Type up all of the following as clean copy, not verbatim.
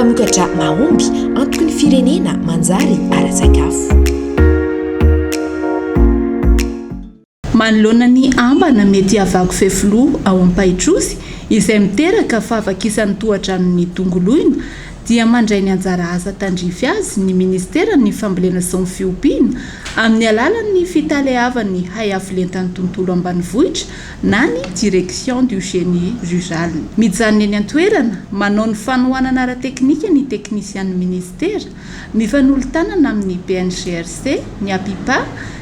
Mpamokatra mahomby, antoky ny firenena manjary ara-tsakafo. Manoloana ny ambana mety havaky fefiloha ao Ampahitrosy izay miteraka fahavakisan'ny tohadranon'ny Dongoloina dia mandray ny anjara asa tandrify azy ny Ministeran'ny Fambolena sy ny Fiompiana amin'ny alalan'ny fitaleavan'ny haiafilentan'ny tontolo ambanivohitra na ny Direction du Génie Rural. Mijanona eny an-toerana, manao ny fanohanana ara-teknika ny teknisian'ny Minisitera, mifanolo-tanana amin'ny BNGRC, ny APIPA,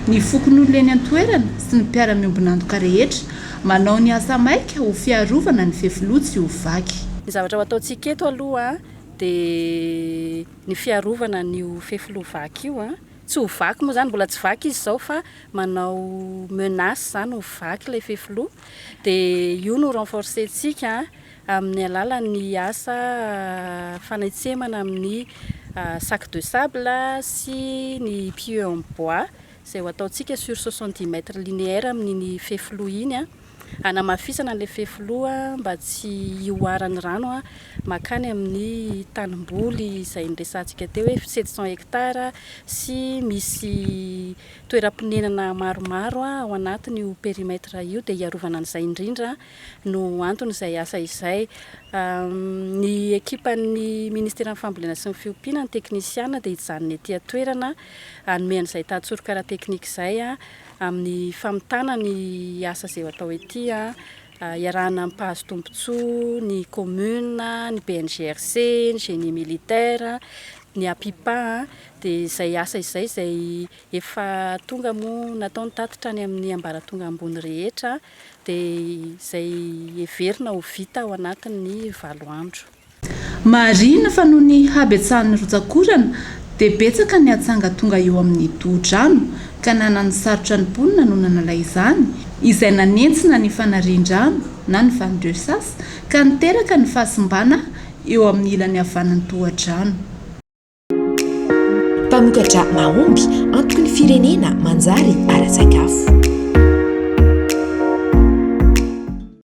ny fokonolona eny an-toerana sy ny mpiara-miombon'antoka rehetra, manao ny asa maika ho fiarovana ny fefiloha tsy ho vaky. Ny zavatra ho ataontsika eto aloha dia ny fiarovana an'io fefiloha vaky io. Tsy ho vaky moa izany, mbola tsy vaky izy izao fa manao menace izany ho vaky ilay fefiloha. Dia io no renforcer-ntsika amin'ny alalan'ny asa fanetsemana amin'ny sac de sable sy ny pieux en bois izay ho ataontsika sur 70 mètres linéaires amin'iny fefiloha iny hanamafisana an'ilay fefiloha mba tsy hihoaran'ny rano mankany amin'ny tanimboly izay niresahantsika teo hoe 700 hectares sy misy toeram-ponenana maromaro ao anatin'io périmètre io dia hiarovana an'izay indrindra no anton'izay asa izay. Ny ekipan'ny Ministeran'ny Fambolena sy ny Fiompiana, ny teknisiana dia hijanona ety an-toerana hanome an'izay tantsoroka ara-teknika izay amin'ny famitana ny asa izay ho atao ety, iarahana amin'ny mpahazo tombontsoa, ny commune, ny BNGRC, ny génie militaire, ny APIPA, dia izay asa izay izay efa tonga moa natao ny tatitra any amin'ny ambaratonga ambony rehetra. dia izay heverina ho vita ao anatin'ny valo andro. Marihina fa noho ny habetsahan'ny rotsak'orana dia betsaka ny atsanga tonga eo amin'ny tohodrano ka nananosarotra ny mponina no nanala izany, izay nanentsina ny fanarian-drano na ny vanne de chasse ka niteraka ny fahasimbana eo amin'ny ilany havanan'ny tohadrano. Mpamokatra mahomby, antoky ny firenena manjary ara-tsakafo.